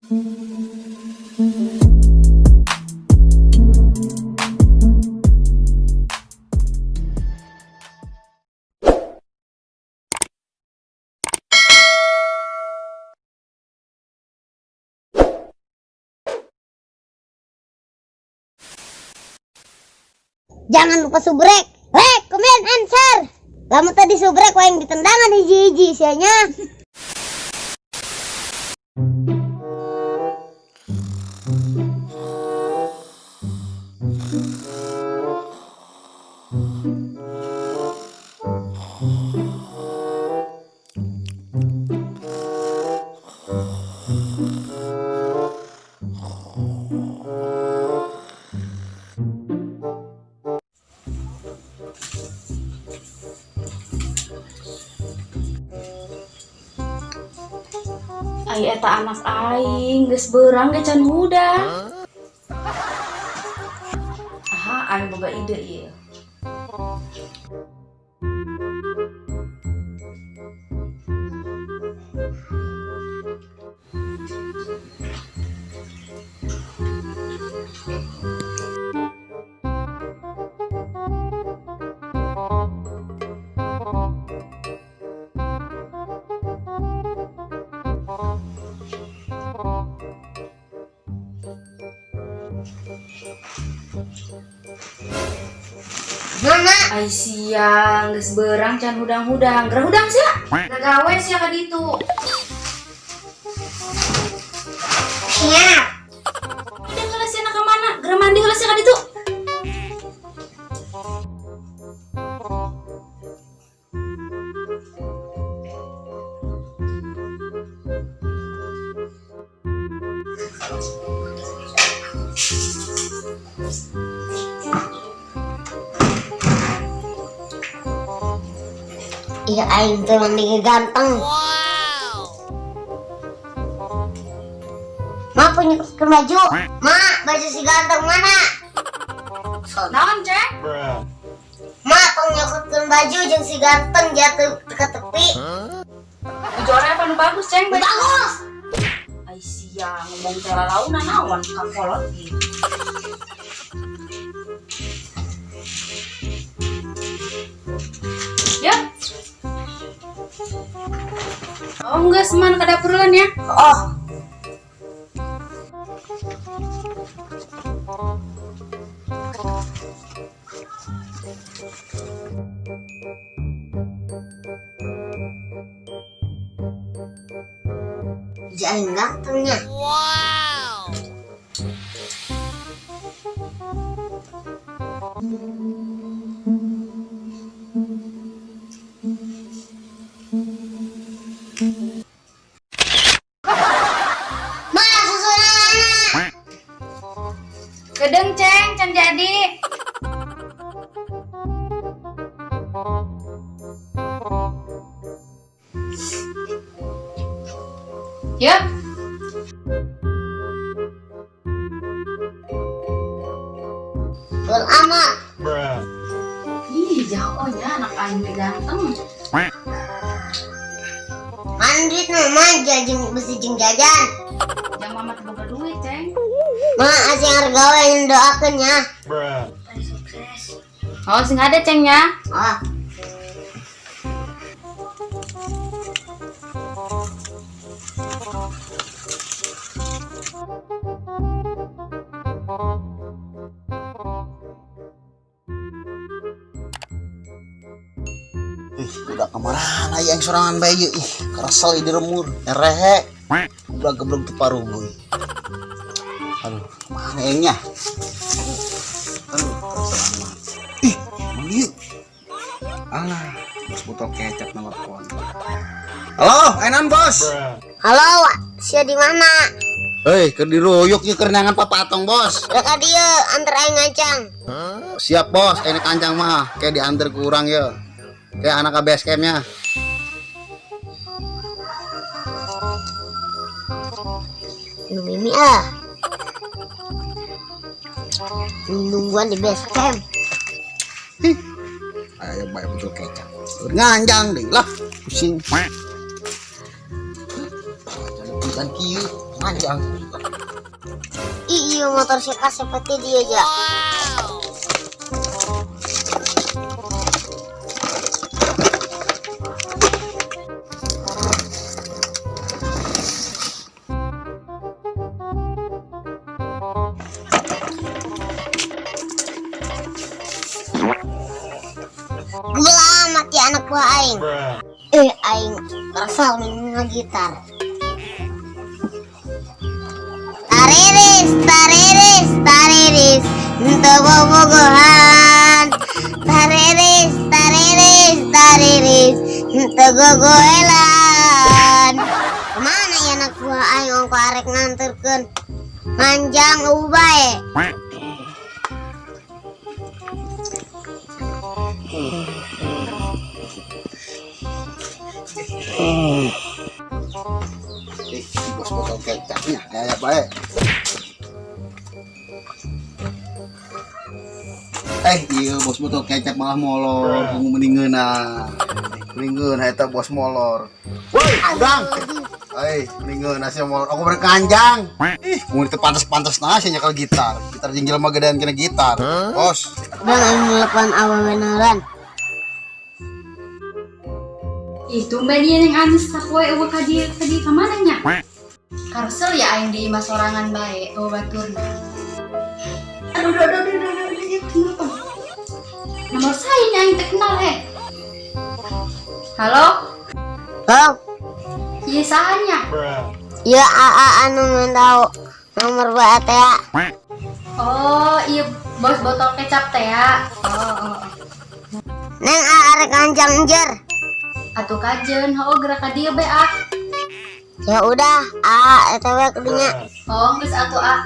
Jangan lupa subrek, like, comment, and share. Lamun tadi subrek wae ditendangan hiji-hiji sianya. Ai eta anak aing geus beurang ge can hudang. Aha, aing boga ide ieu. Mama, Ai siang geus beurang can hudang-hudang. Geura hudang sia. Gagawe sia ka ditu. Siap. Udah heula sia ka mana? Geura mandi heula sia ka ditu. Iya aing teh mandi ganteng. Wow. Ma punya ke baju. Ma, baju si ganteng mana? Naon, Ceng? Ma, tong nyokotkeun baju jeung si ganteng jatuh ke tepi. Baju orang apa nu bagus, Ceng? Baju. Bagus. Ai sia ngomong teh lalauna naon ka kolot ieu. Ya. Oh, enggak, seman ke dapur ya. Oh, baju aing gantengnya. Wow. Ma, susunya mana? Kedeng, Ceng, can jadi. Ya. Betul amat. Ih, jauh nya anak aing teh ganteng. Mana duit mama jajan besi jeung jajan. Jang mama teh boga duit, Ceng. Ma, asing harga yang doakeun ya. Oh, sing ada, Ceng ya. Oh. Ih, udah kemana yang sorangan bae ieu? Ih, keresel di remur. Rehe. Udah geblek teu paruguh. Aduh, mana aingnya? Aduh, kesel amat. Ih, emang ieu? Alah, bos botol kecap nelpon. Halo, enan bos. Halo, sia di mana? Hei, keur diruyuk ieu keur neangan papatong, bos. Rek ka dieu anter aing ngancang. Siap, bos. Ini kancang mah kayak diantar ku urang ye. Kayak anak ke base campnya. Minum ini ah. Nungguan di base camp. Ih, ayo bae botol kecap. Nganjang deh lah, pusing. Jadi bukan kieu, telepon. Yang. Ih, iya motor si seperti dia aja. Gila amat ya anak buah aing. Eh, aing kesal main gitar. Tariris, tariris, tariris, untuk bobogohan. Tariris, tariris, tariris, untuk gogoelan. Kemana ya anak buah aing ongko arek nganterkeun nganjang ubae. Eh, bos botol kecapnya. Ya, ya, baik. Eh, iya bos botol kecap malah molor, kamu mendingan ah. Mendingan eta bos molor. Woi, udang. Eh, mendingan nasi molor. Aku berkanjang. Ih, mau itu pantas-pantas nasi nyekel gitar. Gitar jeung jelema gedean kena gitar. Bos, Udah aing telepon awewe naran. Ih, tumben ieu yang Anis sapoe eueuh ka dieu ka dieu ka mana nya? Karsel ya aing di imah sorangan bae eueuh baturna. Aduh, aduh, aduh, aduh, aduh, aduh, aduh, kenapa? Nomor saya nya aing teu kenal he. Halo? Halo, Ieu saha nya? ya AA anu minta nomor WA teh. Ya. Oh, iya bos botol kecap teh ya. Oh, oh, oh. Neng AA arek nganjang jer. Atuh kajen, oh gerak ka dieu bae ah. Ya udah, AA eta we kudunya. Oh, geus atuh ah.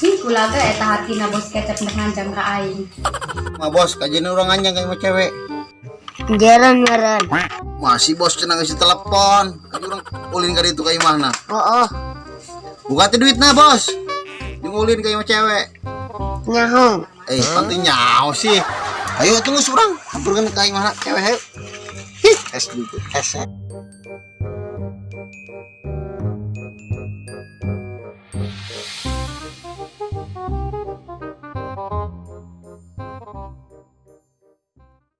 Ih, kulaga eta hatina bos kecap nek ngancam ka aing. mah bos, kajian orang anjang kayak mau cewek. Jeren meren. Masih bos cenah ngisi telepon. Kaji orang ulin ka ditu ka imahna. Oh, oh, Buka teh duitna, bos. Jeung ulin ka imah cewek. nyahong. Eh, penting nyaho sih. Ayo tunggu surang, hampurkeun ka imahna cewek ayo. Hih, es juga, es.